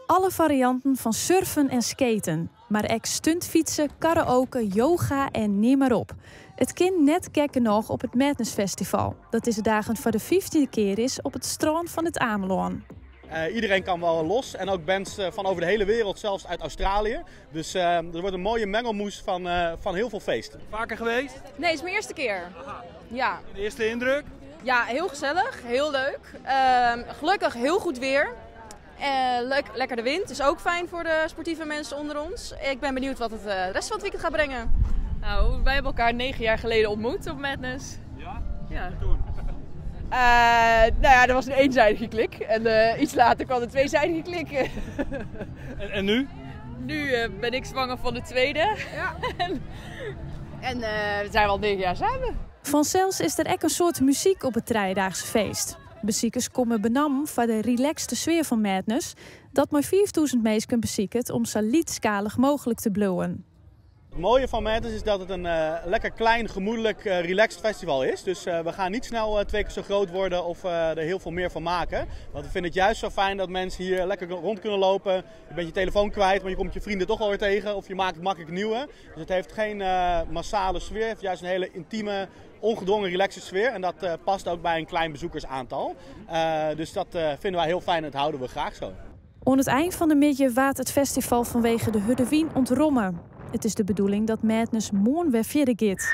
Alle farianten fan surfen en skaten, mar ek stuntfytse, karaoke, yoga en neam mar op. It kin net gekker genôch op it Madness Festival, dat dizze dagen foar de 15e kear is op it strân fan It Amelân. Iedereen kan wel los en ook bands van over de hele wereld, zelfs uit Australië. Dus er wordt een mooie mengelmoes van heel veel feest. Vaker geweest? Nee, het is mijn eerste keer. Ja. De eerste indruk? Ja, heel gezellig, heel leuk. Gelukkig heel goed weer. Leuk, lekker de wind, is ook fijn voor de sportieve mensen onder ons. Ik ben benieuwd wat het de rest van het weekend gaat brengen. Nou, wij hebben elkaar 9 jaar geleden ontmoet op Madness. Ja? Ja. En toen? Nou ja, dat was een eenzijdige klik. En iets later kwam de tweezijdige klik. En nu? Nu ben ik zwanger van de tweede. Ja. En we zijn al 9 jaar samen. Fansels is der ek in soad muzyk op it trijedaagse feest. Besikers komme benammen foar de relaxte sfear fan Madness, dat mei 5000 minsken besiket om sa lytsskalich mooglik te bliuwen. Het mooie van Madness is dat het een lekker klein, gemoedelijk, relaxed festival is. Dus we gaan niet snel twee keer zo groot worden of er heel veel meer van maken. Want we vinden het juist zo fijn dat mensen hier lekker rond kunnen lopen. Je bent je telefoon kwijt, maar je komt je vrienden toch alweer tegen. Of je maakt makkelijk nieuwe. Dus het heeft geen massale sfeer. Het heeft juist een hele intieme, ongedwongen, relaxed sfeer. En dat past ook bij een klein bezoekersaantal. Dus dat vinden wij heel fijn en dat houden we graag zo. Oan it ein fan de middei waard it festival fanwege de hurde wyn ûntromme. It is de bedoeling dat Madness moarn wer fierder giet.